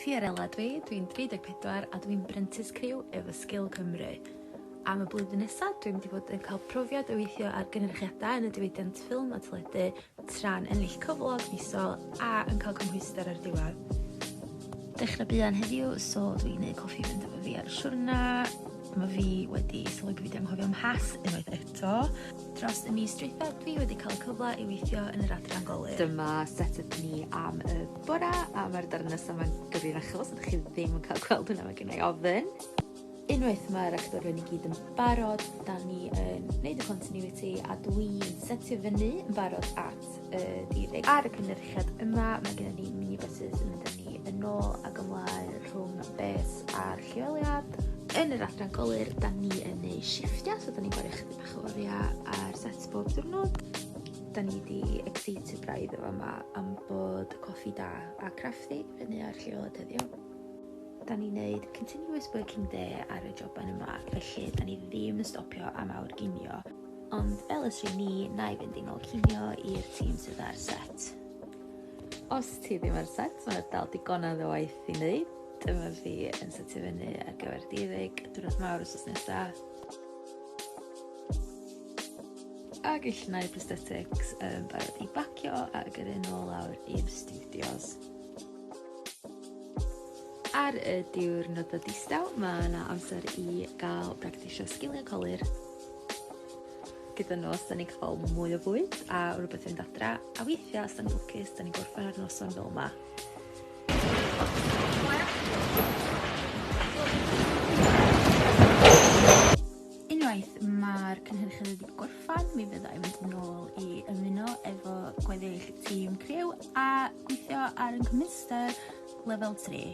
Fiorella dwi, dwi'n 34 a dwi'n brentis criw efo Sgil Cymru. Am y blwyddyn nesa dwi'n mynd i fod yn cael profiad o weithio ar gynyrchiadau yn y diwydiant ffilm a teledu tra'n ennill cyflog misol a yn cael cymhwyster ar diwedd. Dechrau buan heddiw, so dwi'n gwneud coffi fynd efo fi ar y siwrna. Mae fi wedi sylwi bod fi wedi anghofio mhas unwaith eto. Dros y mis dwytha dwi wedi cael y cyfle i weithio yn yr adran golur. Dyma set-up ni am y bora a mae'r darn nesaf ma'n gyfrinachol so 'dych chi ddim yn cael gweld hwnna mae gennai ofn. Unwaith mae'r actorion i gyd yn barod, da ni yn neud y continuity a dwi'n setio fyny yn barod at y D-rig. Ar y cynyrchiad yma mae gennym ni minibuses yn mynd â ni yn ôl ac ymlaen rhwng bes a'r lleoliad. Yn yr adran golur, da ni yn neud shifftiau, so da ni'n gwario chydig bach o oriau ar set bob diwrnod. Da ni di excited braidd efo yma am bod coffi da a craffu fyny ar lleoliad heddiw. Da ni'n neud continuous working day ar y joban yma, felly da ni ddim yn stopio am awr ginio. Ond fel y trainee, na i fynd i nôl cinio i'r tîm sydd ar set. Os ti ddim ar set, mae 'na dal digonedd o waith i wneud. Dyma fi yn setio fyny ar gyfer D-rig, diwrnod mawr wythnos nesa. Ac i llnau prosthetics yn barod i bacio a gyrru nôl lawr i'r studios. Ar y diwrnodau distaw, mae yna amser i gael practisio sgiliau colur. Gyda nos, da ni'n cael mwy o fwyd a rhywbeth i fynd adra, a weithiau, os da ni'n lwcus, da ni'n gorffen ar noson fel yma. Unwaith mae'r cynhyrchiad wedi gorffan, mi fydda i'n mynd yn ôl i ymuno efo gweddill tîm criw a gweithio ar yn cymhwyster lefel 3.